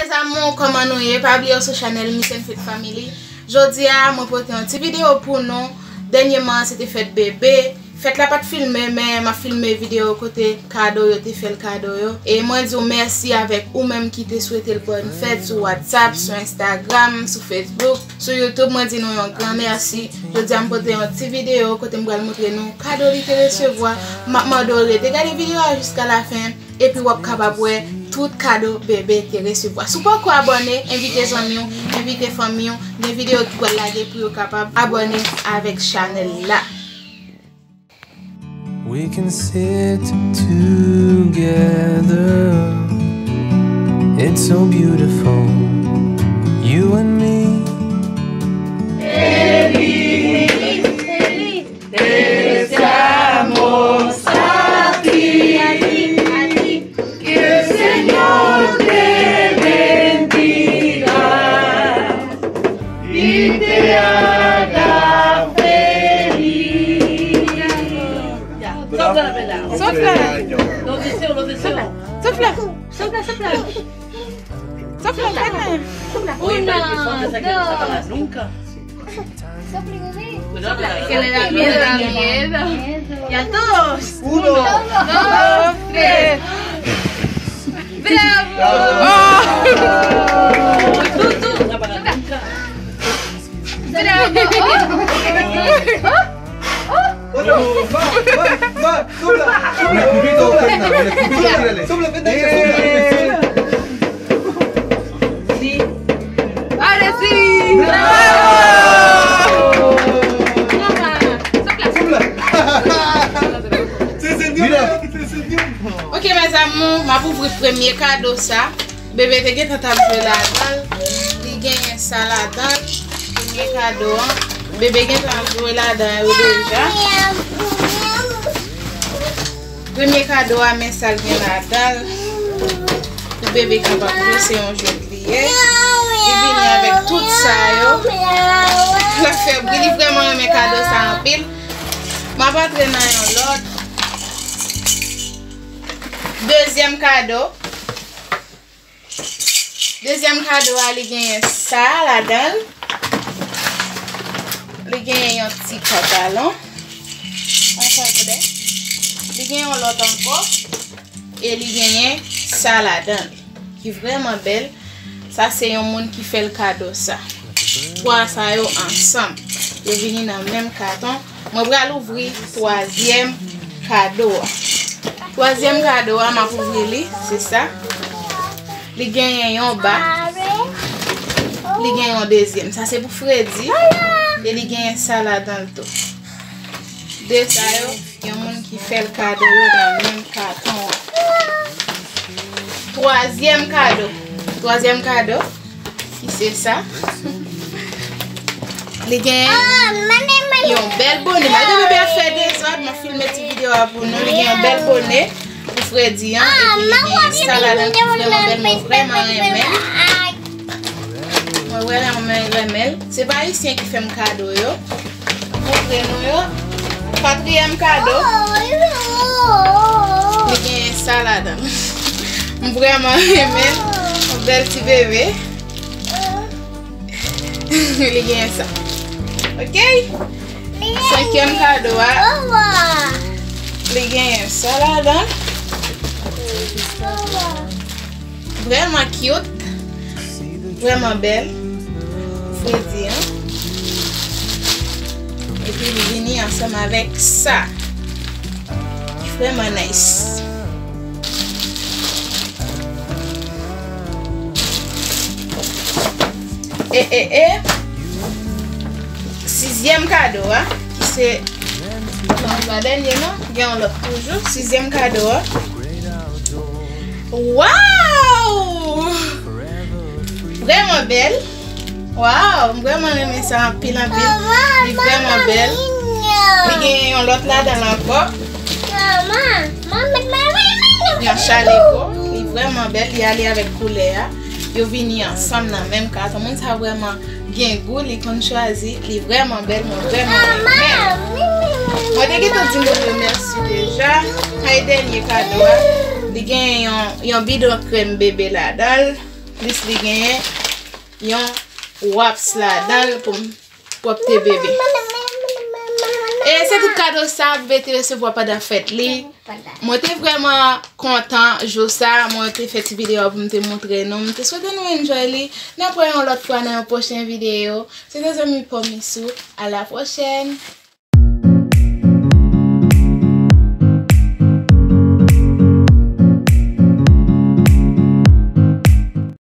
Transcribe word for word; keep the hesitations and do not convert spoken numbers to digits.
Mes amours, kòman nou ye? Pa bliye w sou chanèl Miss and Fit Family. Jodi a, mwen pote yon ti videyo pou nou. Dènyèman, se te fèt bebe. Fèt la pa t filme, men m ap filme videyo kote kado yo te fè l kado yo. E mwen di w mèsi avèk ou menm ki te swete l bòn fèt sou WhatsApp, sou Instagram, sou Facebook, sou YouTube. Mwen di nou yon gran mèsi. Jodi a, m pote yon ti videyo kote m pral montre nou kado li te resevwa. M ap mande w rete gade videyo a jiska lafen. Epi w ap kapab wè tout kado bebe te resevwa. Si w poko abòne, envite zanmi w, envite fanmi w, gen videyo ki pral lage pou yo kapab abòne avèk chanèl la. We can sit together. It's so beautiful, you and me. Estamos aquí. Que el Señor te bendiga y te haga feliz. Ya, sopla la vela. Sopla. Lo deseo, lo deseo. Sopla. Sopla, sopla. Sopla, sopla. Una, dos. Nunca. Que le da miedo, da miedo. Y a todos. Uno, dos, tres. ¡Bravo! Tú, tú. ¡Bravo! Oh, no. Ma, ma, ma, sopla, sopla, sopla, sopla, sopla. Ahora sí. Bravo! Sopla, sopla. Se senyè, se senyè. Ok, mes amours, m ap ouvri premye kado sa. Bebe te gentan t ap jwe ladan l. Li genyen sa ladan l. Premye kado an. Bebe gentan ap jwe ladan yo deja. Premye kado a, men sa l gen ladan l. Pou bebe kapab jwe, se yon jwèt li ye. Li vini avèk tout sa yo. L ap fè bri, li vrèman renmen kado sa anpil. M ap antre nan yon lòt. Dezyèm kado. Dezyèm kado a, li genyen sa ladan l. Li genyen yon ti pantalon. Yon konplè. Li gen yon lòt ankò. E li genyen sa ladan l. Ki vrèman bèl. Sa se yon moun ki fè l kado sa. Twa sa yo ansanm. Yo vini nan menm katon. Mwen pral ouvri twazyèm kado a. Twazyèm kado a, m ap ouvri li, se sa. Li genyen yon ba. Li gen yon dezyèm. Sa se pou Fredi. E li genyen sa ladan l tou. De sa yo, yon moun ki fè l kado yo nan menm katon an. Twazyèm kado. Twazyèm kado. Ki se sa. Li gen yon bèl bone. Malgre bebe ap fè dezòd, mwen filme ti videyo a pou nou. Li gen yon bèl bone pou Fredi an. Epi li gen sa ladan ki vrèman bèl, mwen vrèman renmen l. Mwen vrèman renmen l. Se pa Ayisyen ki fè m kado yo. Montre nou yo. Katriyèm kado. Li gen sa ladan. M vrèman renmen l. Yon bèl ti bebe. Li genyen sa. Ok? Senkyèm kado a. Li genyen sa ladan. Vrèman cute. Vrèman bèl. Fredi an. Epi li vini ansanm avèk sa. Ki vrèman nice. E, e, e. Sizyèm kado a, ki se, non, se pa dènye, non. Gen yon lòt toujou. Sizyèm kado a. Waw! Vrèman bèl. Waw, m vrèman renmen sa anpil, anpil. Li vrèman bèl. Li gen yon lòt ladan l ankò. Yon chaleko. Li vrèman bèl. Li ale avèk koulè a. Yo vini ansanm nan menm katon. Moun sa vrèman gen gou, li konn chwazi, li vrèman bèl, mwen vrèman renmen l. Mwen te gentan di moun yo mèsi deja. Sa e dènye kado a. Li gen yon, yon bidon krèm bebe ladan l. Plis li genyen yon wraps ladan l pou m pwòpte bebe. E se tout kado sa bebe te resevwa pandan fèt li. Mwen te vrèman kontan jou sa, mwen te fè ti videyo pou m te montre nou. M te swete nou enjoy li. N ap wè yon lòt fwa nan yon pwochen videyo. Se te zanmi pa w Missou. A la pwochèn.